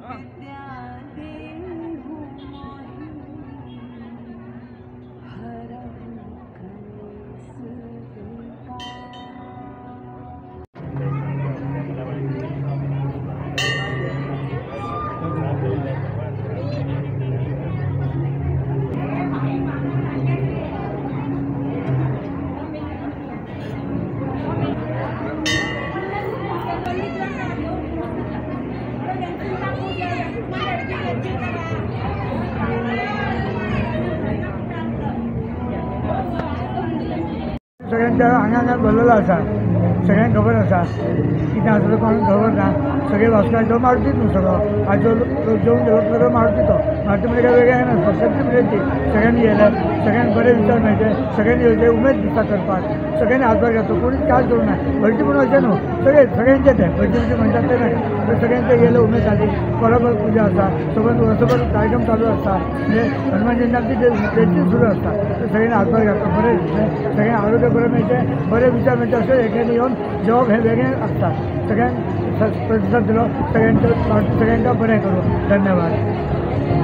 विद्या देहु मोहि हरहु कलेस विकार। सगळ्यांच्या आंगा भरलेलो आसा, सगळ्यांक खबर आसा कितें आसा तें कोणाक खबर ना. सगळे वास्कोचो मारुतीच न्हू सगळो आजो जेवन गेलो सगळो मारुती तो मारुती म्हणजे काय वेगळें ना, फक्त म्हणजे सगळ्यांनी येयले, सगळ्यांक बरे विचार मेळचे, सगळ्यांनी येवचे, उमेद दिसता करपाक, सगळ्यांनी हातभार घातलो, कोणीच कांयच करूं ना. भरती म्हणून अशें न्हू, सगळे सगळ्यांचे ते भरती भरती म्हणटात ते नाका, सगळ्यांचे गेले, उमेद जाली. बरोबर पुजा आसा, सबंद वर्सभर कार्यक्रम चालू आसता, म्हणजे हनुमान जयंती आमची तेंची सुरू आसता. सगळ्यांनी हातभार घातलो, बरें सगळ्यांक आरोग्य बरें मेळचें, बरे विचार मेळचे, अशें एकेन येवन जेवप हें वेगळें आसता. सगळ्यांक प्रतिसाद दिलो, सगळ्यांचो सगळ्यांक बरें करूं. धन्यवाद.